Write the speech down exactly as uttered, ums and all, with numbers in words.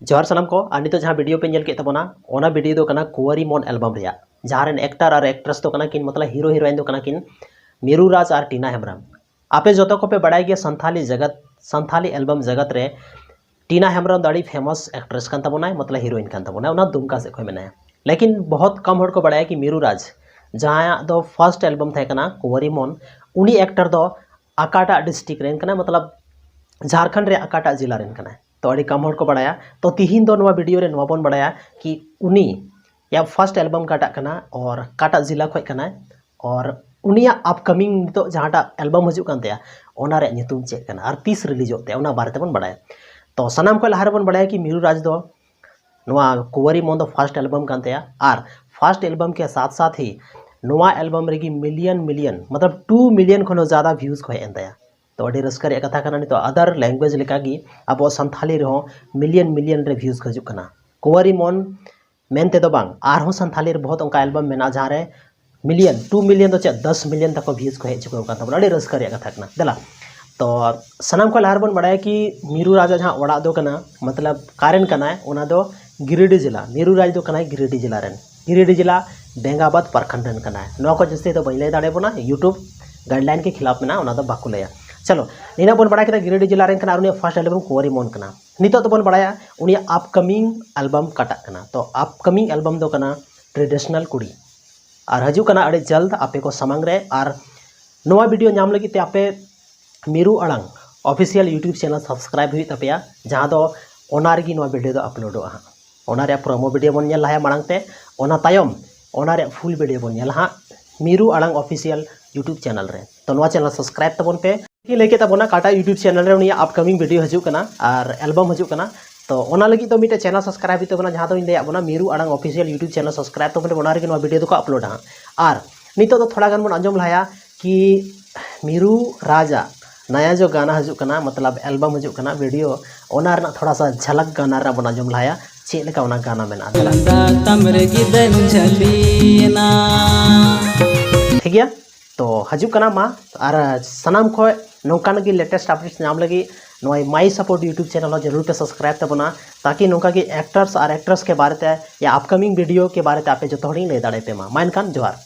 ᱡᱚᱦᱟᱨ ᱥᱟᱱᱟᱢ ᱠᱚ, ᱟᱨ ᱱᱤᱛᱚᱜ ᱡᱟᱦᱟᱸ ᱵᱷᱤᱰᱤᱭᱳ ᱯᱮ ᱧᱮᱞ ᱠᱮᱫ ᱛᱟᱵᱚᱱᱟ, ᱚᱱᱟ ᱵᱷᱤᱰᱤᱭᱳ ᱫᱚ ᱠᱟᱱᱟ ᱠᱩᱣᱟᱨᱤ ᱢᱚᱱ ᱮᱞᱵᱟᱢ ᱨᱮᱭᱟᱜ, ᱡᱟᱦᱟᱸ ᱨᱮᱱ ᱮᱠᱴᱟᱨ ᱟᱨ ᱮᱠᱴᱨᱮᱥ ᱫᱚ ᱠᱟᱱᱟ ᱠᱤᱱ, ᱢᱚᱛᱞᱚᱵ ᱦᱤᱨᱳ ᱦᱤᱨᱳᱭᱤᱱ ᱫᱚ ᱠᱟᱱᱟ ᱠᱤᱱ ᱢᱤᱨᱩ ᱨᱟᱡᱽ ᱟᱨ ᱴᱤᱱᱟ ᱦᱮᱢᱵᱨᱚᱢ᱾ ᱟᱯᱮ ᱡᱚᱛᱚ ᱠᱚᱯᱮ ᱵᱟᱲᱟᱭ ᱜᱮᱭᱟ, ᱥᱟᱱᱛᱷᱟᱞᱤ ᱡᱟᱜᱟᱛ, ᱥᱟᱱᱛᱷᱟᱞᱤ ᱮᱞᱵᱟᱢ ᱡᱟᱜᱟᱛ ᱨᱮ ᱴᱤᱱᱟ ᱦᱮᱢᱵᱨᱚᱢ ᱫᱚ ᱟᱹᱰᱤ ᱯᱷᱮᱢᱟᱥ ᱮᱠᱴᱨᱮᱥ ᱠᱟᱱ ᱛᱟᱵᱚᱱᱟᱭ, ᱢᱚᱛᱞᱚᱵ ᱦᱤᱨᱳᱭᱤᱱ ᱠᱟᱱ ᱛᱟᱵᱚᱱᱟᱭ, ᱚᱱᱟ ᱫᱩᱢᱠᱟ ᱥᱮᱫ ᱠᱷᱚᱱ ᱢᱮᱱᱟᱭᱟ᱾ ᱞᱮᱠᱤᱱ ᱵᱚᱦᱚᱛ ᱠᱚᱢ ᱦᱚᱲ ᱠᱚ ᱵᱟᱲᱟᱭᱟ ᱠᱤ ᱢᱤᱨᱩ ᱨᱟᱡᱽ, ᱡᱟᱦᱟᱸᱭᱟᱜ ᱫᱚ ᱯᱷᱟᱥᱴ ᱮᱞᱵᱟᱢ ᱛᱟᱦᱮᱸ ᱠᱟᱱᱟ ᱠᱩᱣᱟᱨᱤ ᱢᱚᱱ, ᱩᱱᱤ ᱮᱠᱴᱟᱨ ᱫᱚ ᱚᱠᱟᱴᱟᱜ ᱰᱤᱥᱴᱨᱤᱠᱴ ᱨᱮᱱ ᱠᱟᱱᱟᱭ, ᱢᱚᱛᱞᱚᱵ ᱡᱷᱟᱲᱠᱷᱚᱸᱰ ᱨᱮᱭᱟᱜ ᱚᱠᱟᱴᱟᱜ ᱡᱮᱞᱟ ᱨᱮᱱ ᱠᱟᱱᱟᱭ, ᱛᱚ ᱟᱹᱰᱤ ᱠᱚᱢ ᱦᱚᱲ ᱠᱚ ᱵᱟᱲᱟᱭᱟ᱾ ᱛᱚ ᱛᱤᱦᱤᱧ ᱫᱚ ᱱᱚᱣᱟ ᱵᱷᱤᱰᱤᱭᱳ ᱨᱮ ᱱᱚᱣᱟ ᱵᱚᱱ ᱵᱟᱲᱟᱭᱟ ᱠᱤ ᱩᱱᱤ ᱭᱟᱜ ᱯᱷᱟᱥᱴ ᱮᱞᱵᱟᱢ ᱚᱠᱟᱴᱟᱜ ᱠᱟᱱᱟ ᱟᱨ ᱚᱠᱟᱴᱟᱜ ᱡᱮᱞᱟ ᱠᱷᱚᱱ ᱠᱟᱱᱟᱭ, ᱟᱨ ᱩᱱᱤᱭᱟᱜ ᱟᱯᱠᱟᱢᱤᱝ ᱱᱤᱛᱚᱜ ᱡᱟᱦᱟᱸᱴᱟᱜ ᱮᱞᱵᱟᱢ ᱦᱤᱡᱩᱜ ᱠᱟᱱ ᱛᱟᱭᱟ, ᱚᱱᱟ ᱨᱮᱭᱟᱜ ᱧᱩᱛᱩᱢ ᱪᱮᱫ ᱠᱟᱱᱟ ᱟᱨ ᱛᱤᱥ ᱨᱤᱞᱤᱡᱚᱜ ᱛᱟᱭᱟ, ᱚᱱᱟ ᱵᱟᱨᱮ ᱛᱮᱵᱚᱱ ᱵᱟᱲᱟᱭᱟ᱾ ᱛᱚ ᱥᱟᱱᱟᱢ ᱠᱷᱚᱱ ᱞᱟᱦᱟ ᱨᱮᱵᱚᱱ ᱵᱟᱲᱟᱭᱟ ᱠᱤ ᱢᱤᱨᱩ ᱨᱟᱡᱽ ᱫᱚ ᱱᱚᱣᱟ ᱠᱩᱣᱟᱨᱤ ᱢᱚᱱ ᱫᱚ ᱯᱷᱟᱥᱴ ᱮᱞᱵᱟᱢ ᱠᱟᱱ ᱛᱟᱭᱟ, ᱟᱨ ᱯᱷᱟᱥᱴ ᱮᱞᱵᱟᱢ ᱠᱮ ᱥᱟᱛ ᱥᱟᱛ ᱦᱤ ᱱᱚᱣᱟ ᱮᱞᱵᱟᱢ ᱨᱮᱜᱮ ᱢᱤᱞᱤᱭᱚᱱ ᱢᱤᱞᱤᱭᱚᱱ, ᱢᱚᱛᱞᱚᱵ ᱴᱩ ᱢᱤᱞᱤᱭᱚᱱ ᱠᱷᱚᱱ ᱦᱚᱸ ᱡᱟᱫᱟ ᱵᱷᱤᱭᱩᱡᱽ ᱠᱚ ᱦᱮᱡ ᱮᱱ ᱛᱟᱭᱟ᱾ ᱛᱚ ᱟᱹᱰᱤ ᱨᱟᱹᱥᱠᱟᱹ ᱨᱮᱭᱟᱜ ᱠᱟᱛᱷᱟ ᱠᱟᱱᱟ᱾ ᱱᱤᱛᱚᱜ ᱟᱫᱟᱨ ᱞᱮᱝᱜᱩᱭᱮᱡᱽ ᱞᱮᱠᱟᱜᱮ ᱟᱵᱚ ᱥᱟᱱᱛᱷᱟᱞᱤ ᱨᱮᱦᱚᱸ ᱢᱤᱞᱤᱭᱚᱱ ᱢᱤᱞᱤᱭᱚᱱ ᱨᱮ ᱵᱷᱤᱭᱩᱡᱽ ᱠᱚ ᱦᱤᱡᱩᱜ ᱠᱟᱱᱟ᱾ ᱠᱩᱣᱟᱨᱤ ᱢᱚᱱ ᱢᱮᱱᱛᱮ ᱫᱚ ᱵᱟᱝ, ᱟᱨᱦᱚᱸ ᱥᱟᱱᱛᱷᱟᱞᱤ ᱨᱮ ᱵᱚᱦᱩᱛ ᱚᱱᱠᱟ ᱮᱞᱵᱟᱢ ᱢᱮᱱᱟᱜᱼᱟ ᱡᱟᱦᱟᱸ ᱨᱮ ᱢᱤᱞᱤᱭᱚᱱ, ᱴᱩ ᱢᱤᱞᱤᱭᱚᱱ ᱫᱚ ᱪᱮᱫ, ᱫᱚᱥ ᱢᱤᱞᱤᱭᱚᱱ ᱛᱟᱠᱚ ᱵᱷᱤᱭᱩᱡᱽ ᱠᱚ ᱦᱮᱡ ᱪᱩᱠᱟᱹᱣ ᱟᱠᱟᱱ ᱛᱟᱵᱚᱱᱟ᱾ ᱟᱹᱰᱤ ᱨᱟᱹᱥᱠᱟᱹ ᱨᱮᱭᱟᱜ ᱠᱟᱛᱷᱟ ᱠᱟᱱᱟ᱾ ᱫᱮᱞᱟ, ᱛᱚ ᱥᱟᱱᱟᱢ ᱠᱷᱚᱱ ᱞᱟᱦᱟ ᱨᱮᱵᱚᱱ ᱵᱟᱲᱟᱭᱟ ᱠᱤ ᱢᱤᱨᱩ ᱨᱟᱡᱽ ᱟᱜ ᱡᱟᱦᱟᱸ ᱚᱲᱟᱜ ᱫᱚ ᱠᱟᱱᱟ, ᱢᱚᱛᱞᱚᱵ ᱚᱠᱟᱨᱮᱱ ᱠᱟᱱᱟᱭ, ᱚᱱᱟ ᱫᱚ ᱜᱤᱨᱤᱰᱤ ᱡᱮᱞᱟ᱾ ᱢᱤᱨᱩ ᱨᱟᱡᱽ ᱫᱚ ᱠᱟᱱᱟᱭ ᱜᱤᱨᱤᱰᱤ ᱡᱮᱞᱟ ᱨᱮᱱ, ᱜᱤᱨᱤᱰᱤ ᱡᱮᱞᱟ ᱵᱮᱝᱜᱟᱵᱟᱫ ᱯᱨᱚᱠᱷᱚᱸᱰ ᱨᱮᱱ ᱠᱟᱱᱟᱭ᱾ ᱱᱚᱣᱟ ᱠᱚ ᱡᱟᱹᱥᱛᱤ ᱫᱚ ᱵᱟᱹᱧ ᱞᱟᱹᱭ ᱫᱟᱲᱮᱭᱟᱵᱚᱱᱟ, ᱭᱩᱴᱩᱵᱽ ᱜᱟᱭᱤᱰᱞᱟᱭᱤᱱ ᱠᱮ ᱠᱷᱤᱞᱟᱯ ᱢᱮᱱᱟᱜᱼᱟ, ᱚᱱᱟ ᱫᱚ ᱵᱟᱠᱚ ᱞᱟᱹᱭᱟ᱾ ᱪᱚᱞᱚ, ᱱᱤᱱᱟᱹᱜ ᱵᱚᱱ ᱵᱟᱲᱟᱭ ᱠᱮᱫᱟ ᱜᱤᱨᱤᱰᱤ ᱡᱮᱞᱟ ᱨᱮᱱ ᱠᱟᱱᱟ, ᱟᱨ ᱩᱱᱤᱭᱟᱜ ᱯᱷᱟᱥᱴ ᱮᱞᱵᱟᱢ ᱠᱩᱣᱟᱨᱤ ᱢᱚᱱ ᱠᱟᱱᱟ᱾ ᱱᱤᱛᱚᱜ ᱫᱚᱵᱚᱱ ᱵᱟᱲᱟᱭᱟ ᱩᱱᱤᱭᱟᱜ ᱟᱯᱠᱟᱢᱤᱝ ᱮᱞᱵᱟᱢ ᱚᱠᱟᱴᱟᱜ ᱠᱟᱱᱟ᱾ ᱛᱚ ᱟᱯᱠᱟᱢᱤᱝ ᱮᱞᱵᱟᱢ ᱫᱚ ᱠᱟᱱᱟ ᱴᱨᱮᱰᱤᱥᱚᱱᱟᱞ ᱠᱩᱲᱤ, ᱟᱨ ᱦᱤᱡᱩᱜ ᱠᱟᱱᱟ ᱟᱹᱰᱤ ᱡᱚᱞᱫ ᱟᱯᱮ ᱠᱚ ᱥᱟᱢᱟᱝ ᱨᱮ᱾ ᱟᱨ ᱱᱚᱣᱟ ᱵᱷᱤᱰᱤᱭᱳ ᱧᱟᱢ ᱞᱟᱹᱜᱤᱫ ᱛᱮ ᱟᱯᱮ ᱢᱤᱨᱩ ᱟᱲᱟᱝ ᱚᱯᱷᱤᱥᱤᱭᱟᱞ ᱭᱩᱴᱩᱵᱽ ᱪᱮᱱᱮᱞ ᱥᱟᱵᱥᱠᱨᱟᱭᱤᱵ ᱦᱩᱭᱩᱜ ᱛᱟᱯᱮᱭᱟ, ᱡᱟᱦᱟᱸ ᱫᱚ ᱚᱱᱟ ᱨᱮᱜᱮ ᱱᱚᱣᱟ ᱵᱷᱤᱰᱤᱭᱳ ᱫᱚ ᱟᱯᱞᱳᱰᱚᱜᱼᱟ ᱦᱟᱸᱜ᱾ ᱚᱱᱟ ᱨᱮᱭᱟᱜ ᱯᱨᱳᱢᱳ ᱵᱷᱤᱰᱤᱭᱳ ᱵᱚᱱ ᱧᱮᱞ ᱞᱟᱦᱟᱭᱟ ᱢᱟᱲᱟᱝ ᱛᱮ, ᱚᱱᱟ ᱛᱟᱭᱚᱢ ᱚᱱᱟ ᱨᱮᱭᱟᱜ ᱯᱷᱩᱞ ᱵᱷᱤᱰᱤᱭᱳ ᱵᱚᱱ ᱧᱮᱞᱟ ᱦᱟᱸᱜ ᱢᱤᱨᱩ ᱟᱲᱟᱝ ᱚᱯᱷᱤᱥᱤᱭᱟᱞ ᱭᱩᱴᱩᱵᱽ ᱪᱮᱱᱮᱞ ᱨᱮ᱾ ᱛᱚ ᱱᱚᱣᱟ ᱪᱮᱱᱮᱞ ᱥᱟᱵᱥᱠᱨᱟᱭᱤᱵ ᱛᱟᱵᱚᱱ ᱯᱮ᱾ ᱤᱧ ᱞᱟᱹᱭ ᱠᱮᱫ ᱛᱟᱵᱚᱱᱟ ᱚᱠᱟᱴᱟᱜ ᱭᱩᱴᱩᱵᱽ ᱪᱮᱱᱮᱞ ᱨᱮ ᱩᱱᱤᱭᱟᱜ ᱟᱯᱠᱟᱢᱤᱝ ᱵᱷᱤᱰᱤᱭᱳ ᱦᱤᱡᱩᱜ ᱠᱟᱱᱟ ᱟᱨ ᱮᱞᱵᱟᱢ ᱦᱤᱡᱩᱜ ᱠᱟᱱᱟ᱾ ᱛᱚ ᱚᱱᱟ ᱞᱟᱹᱜᱤᱫ ᱫᱚ ᱢᱤᱫᱴᱮᱱ ᱪᱮᱱᱮᱞ ᱥᱟᱵᱥᱠᱨᱟᱭᱤᱵ ᱦᱩᱭᱩᱜ ᱛᱟᱵᱚᱱᱟ, ᱡᱟᱦᱟᱸ ᱫᱚᱧ ᱞᱟᱹᱭᱟᱫ ᱵᱚᱱᱟ ᱢᱤᱨᱩ ᱟᱲᱟᱝ ᱚᱯᱷᱤᱥᱤᱭᱟᱞ ᱭᱩᱴᱩᱵᱽ ᱪᱮᱱᱮᱞ ᱥᱟᱵᱥᱠᱨᱟᱭᱤᱵ ᱛᱟᱵᱚᱱ ᱯᱮ, ᱚᱱᱟ ᱨᱮᱜᱮ ᱱᱚᱣᱟ ᱵᱷᱤᱰᱤᱭᱳ ᱫᱚᱠᱚ ᱟᱯᱞᱳᱰᱟ ᱦᱟᱸᱜ᱾ ᱟᱨ ᱱᱤᱛᱚᱜ ᱫᱚ ᱛᱷᱚᱲᱟ ᱜᱟᱱ ᱵᱚᱱ ᱟᱸᱡᱚᱢ ᱞᱟᱦᱟᱭᱟ ᱠᱤ ᱢᱤᱨᱩ ᱨᱟᱡᱽ ᱟᱜ ᱱᱟᱭᱟ ᱡᱚ ᱜᱟᱱᱟ ᱦᱤᱡᱩᱜ ᱠᱟᱱᱟ, ᱢᱚᱛᱞᱚᱵ ᱮᱞᱵᱟᱢ ᱦᱤᱡᱩᱜ ᱠᱟᱱᱟ, ᱵᱷᱤᱰᱤᱭᱳ, ᱚᱱᱟ ᱨᱮᱱᱟᱜ ᱛᱷᱚᱲᱟ ᱥᱟ ᱡᱷᱟᱞᱟᱠ ᱜᱟᱱᱟ ᱨᱮᱱᱟᱜ ᱵᱚᱱ ᱟᱸᱡᱚᱢ ᱞᱟᱦᱟᱭᱟ, ᱪᱮᱫ ᱞᱮᱠᱟ ᱚᱱᱟ ᱜᱟᱱᱟ ᱢᱮᱱᱟᱜᱼᱟ᱾ ᱛᱟᱢ ᱨᱮᱜᱮ ᱫᱟᱹᱧ ᱡᱷᱟᱹᱞᱤᱭᱮᱱᱟ᱾ ᱴᱷᱤᱠ ᱜᱮᱭᱟ, ᱛᱚ ᱦᱤᱡᱩᱜ ᱠᱟᱱᱟ ᱢᱟ, ᱟᱨ ᱥᱟᱱᱟᱢ ᱠᱷᱚᱱ ᱱᱚᱝᱠᱟᱱ ᱜᱮ ᱞᱮᱴᱮᱥᱴ ᱟᱯᱰᱮᱴ ᱧᱟᱢ ᱞᱟᱹᱜᱤᱫ ᱱᱚᱣᱟ My Support YouTube channel ᱦᱚᱸ ᱡᱟᱹᱨᱩᱲ ᱯᱮ subscribe ᱛᱟᱵᱚᱱᱟ, ᱛᱟᱠᱤ ᱱᱚᱝᱠᱟ ᱜᱮ actors ᱟᱨ actress ᱠᱮ ᱵᱟᱨᱮ ᱛᱮ ᱭᱟ upcoming video ᱠᱮ ᱵᱟᱨᱮ ᱛᱮ ᱟᱯᱮ ᱡᱚᱛᱚ ᱦᱚᱲᱤᱧ ᱞᱟᱹᱭ ᱫᱟᱲᱮᱭᱟᱯᱮ ᱢᱟ᱾ ᱢᱟ ᱮᱱᱠᱷᱟᱱ ᱡᱚᱦᱟᱨ᱾